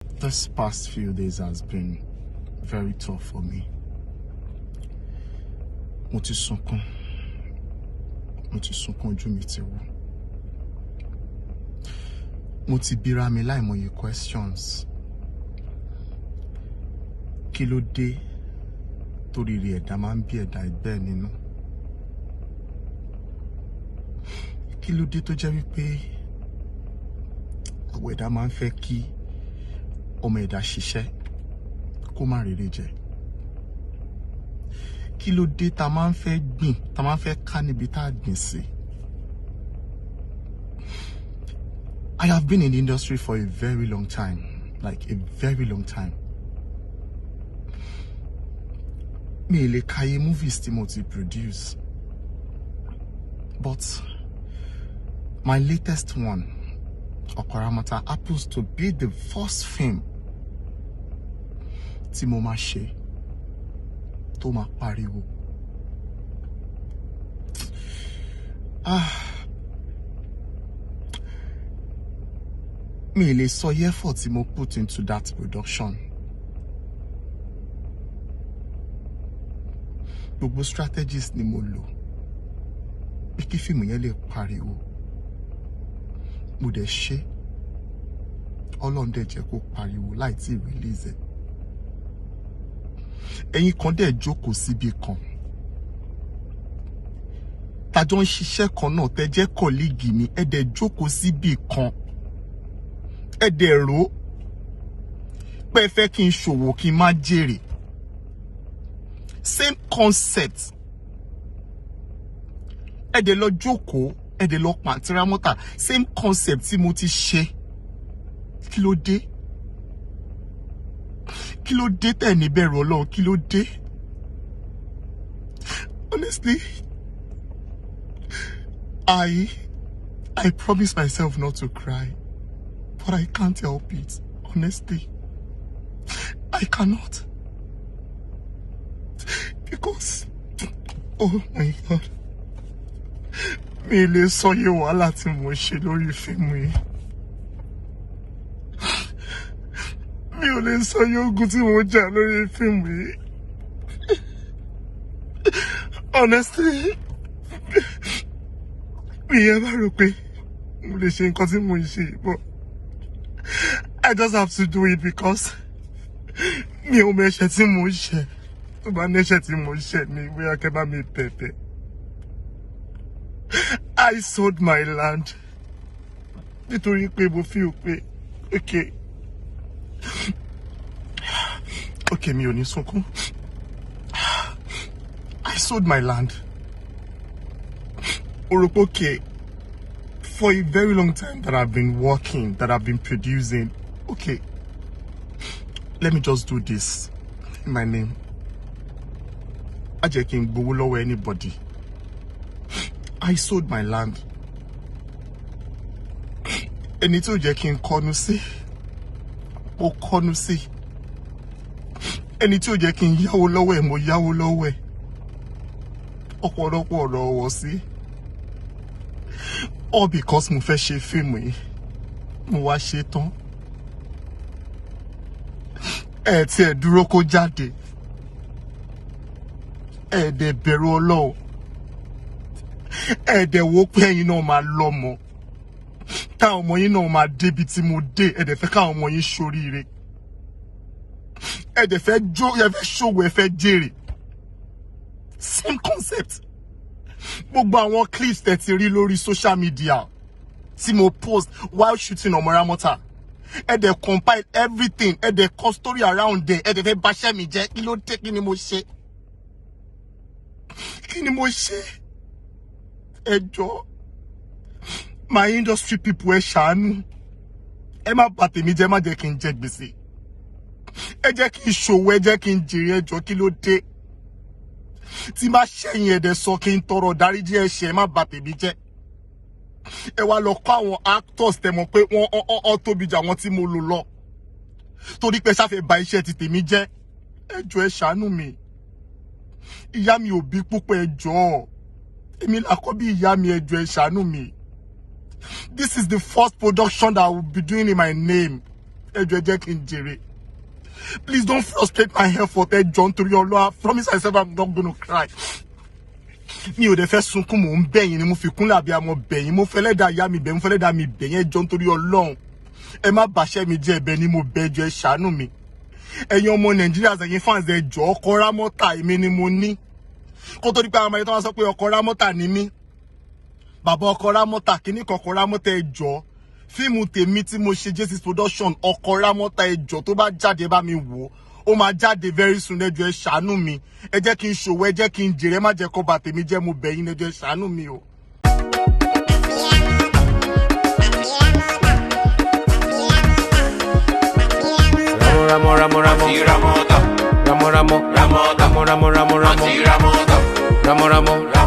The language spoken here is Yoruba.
This past few days has been very tough for me. Mo ti sunkún. Mo ti sunkún, ojú mi ti wú. Mo ti bíra mi láìmọye questions. Kí ló dé toríire ẹ̀dá máa ń bí ẹ̀dá ẹgbẹ́ ẹ̀ nínú? Kí ló dé tó jẹ́ wípé àwọn ẹ̀dá máa ń fẹ́ kí ọmọ ẹ̀dá ṣiṣẹ́ kó má rere jẹ? Kí ló dé tá máa ń fẹ́ gbìn, tá máa ń fẹ́ ká níbi tá a gbìn sí? I have been in the industry for a very long time, like a very long time. Mi ì lè ka iye movies tí mo ti produce, but my latest one, Ọ̀kọ̀ramọ́ta, happens to be the first film tí mo máa ṣe tó máa pariwo. Ah, mi ì lè sọ iye effort tí mo put into that production. Gbogbo strategies ni mo lò pé kí fíìmù yẹn lè pariwo. Mo dẹ̀ ṣe, Ọlọ́run dẹ̀ jẹ́ kó pariwo láì tí ì release ẹ̀. Ẹ̀yin kan dẹ̀ jókòó síbi kan, tajọ́ ń ṣiṣẹ́ kan náà, tẹ́ jẹ́ colleague mi, ẹ dẹ̀ jókòó síbi kan, ẹ dẹ̀ rò ó pé ẹ fẹ́ kí n ṣòwò kí n má jèrè. Same concept, ẹ dẹ̀ lọ jókòó, ẹ dẹ̀ lọ pàǹtírámọ́tà same concept tí mo ti ṣe. Kí ló dé? Kí ló dé tẹ̀ ní bẹ̀rù Ọlọ́run? Kí ló dé? Honestly, I promise myself not to cry, but I can't help it. Honestly, I cannot. Because, oh my God, mi lè sọ iye wàhálà tí mo ṣe lórí fíìmù yìí. Mi ò lè sọ iye ogun tí mo jà lórí fíìmù yìí. Honestly, mi yẹn bá rò pé mo lè ṣe nǹkan tí mo ń ṣe, but I just have to do it because mi ò mọ ẹ̀ṣẹ̀ tí mo ń ṣe. Tó bá ní ẹ̀ṣẹ̀ tí mo ń ṣe ni bóyá kẹ́ bá mi bẹ̀bẹ̀. I sold my land nítorí pé mo feel pé okay, mi ò ní sunkún. I sold my land. Mo rò pé okay, for a very long time that I've been working, that I've been producing, okay, let me just do this in my name. Má jẹ́ kí n gbowó lọ́wọ́ anybody. I sold my land. Ẹni tí ò jẹ́ kí n kọnu sí, mo kọnu sí. Ẹni tí ò jẹ́ kí n yáwó lọ́wọ́ ẹ̀, mo yáwó lọ́wọ́ ẹ̀. Ọ̀pọ̀lọpọ̀ ọ̀rọ̀ ọ̀wọ̀ sí. All because mo fẹ́ ṣe fíìmù yìí. Mo wá ṣe tán. Ẹ tí ẹ dúró kó jáde. Ẹ dẹ̀ bẹ̀rù Ọlọ́run. Ẹ dẹ̀ wò pé ẹ̀yin náà máa lọ́mọ. Táwọn ọmọ yín náà máa débi tí mo dé. Ẹ dẹ̀ fẹ́ káwọn ọmọ yín ṣoríire. Ẹ dẹ̀ fẹ́ jó, ẹ fẹ́ ṣòwò, ẹ fẹ́ jèrè. Same concept. Gbogbo àwọn clips tẹ́ ti rí lórí social media tí mo post while shooting Ọmọramọ́ta. Ẹ dẹ̀ compile everything. Ẹ dẹ̀ kọ story around there. Ẹ dẹ̀ fẹ́ baṣẹ́ mi jẹ́. Kí ló dé? Kí ni mo ṣe? Kí ni mo ṣe? Ẹ jọ̀ọ́, my industry people, ẹ ṣàánú. Ẹ má bà tèmi jẹ́, má jẹ́ kí n jẹ gbèsè. Ẹ jẹ́ kí n ṣòwò, ẹ jẹ́ kí n jèrè, ẹ jọ̀ọ́, kí ló dé? Tí bá ṣẹ̀yìn ẹ̀dẹ̀ sọ kí n tọrọ dáríjì ẹ̀ṣẹ̀, ẹ má bà tèmi jẹ́. Ẹ wá lọ kọ́ àwọn actors tẹ́ mọ̀ pé wọ́n ọ́ tóbi jù àwọn tí mo lò lọ. Torí pé ṣáfẹ́ bà iṣẹ́ ti tèmi jẹ́. Ẹ jọ̀ọ́, ẹ ṣàánú mi. Ìyá mi ò bí púpọ̀, ẹ jọ̀ọ́. Èmi làkọ́bí ìyá mi, ẹ jọ̀ọ́, ẹ ṣàánú mi. This is the first production that I will be doing in my name. Ẹ jọ̀ọ́, ẹ jẹ́ kí n jèrè. Please don't frustrate my effort. Ẹ jọ̀ọ́, nítorí Ọlọ́run, I promise myself I'm not gonna cry. Mi ò dẹ̀ fẹ́ sunkún. Mò ń bẹ̀yìn ni, mo fi kúnlẹ̀ àbí àmọ́ bẹ̀yìn. Mo fẹ́ lẹ́dàá ìyá mi bẹ̀, mo fẹ́ lẹ́dàá mi bẹ̀yìn. Ẹ jọ̀ọ́, nítorí Ọlọ́run, ẹ má bàṣẹ́ mi jẹ́. Ẹ̀bẹ̀ ni mo bẹ̀. Ẹ jọ̀ọ́, ẹ ṣàánú mi. Ẹ̀yin ọmọ Nàìjíríà, ẹ̀yin fans, ẹ jọ̀ọ́. Ọkọ Rámọ́tà, èmi ni mo ní kó tó di pé àwọn ọmọ yẹn tó wá sọ pé ọkọ Rámọ́tà ni mí, bàbá ọkọ Rámọ́tà kíní kọkọ Rámọ́tà. Ẹ jọ̀ọ́, fíìmù tèmi tí mo ṣe, J6 Production, Ọkọ Rámọ́tà, ẹ jọ̀ọ́, tó bá jáde, bá mi wò ó. Ó máa jáde very soon. Ẹ jọ̀ọ́, ẹ ṣàánú mi. Ẹ jẹ́ kí n ṣòwò, ẹ jẹ́ kí n jèrè. Ẹ má jẹ́ kó bà tèmi jẹ́. Mo bẹ̀ yín. Ẹ jọ̀ọ́, ẹ ṣàánú mi o. Ramo ramo ramo ramo ramo ramo ramo ramo ramo ramo ramo ramo ramo ramo.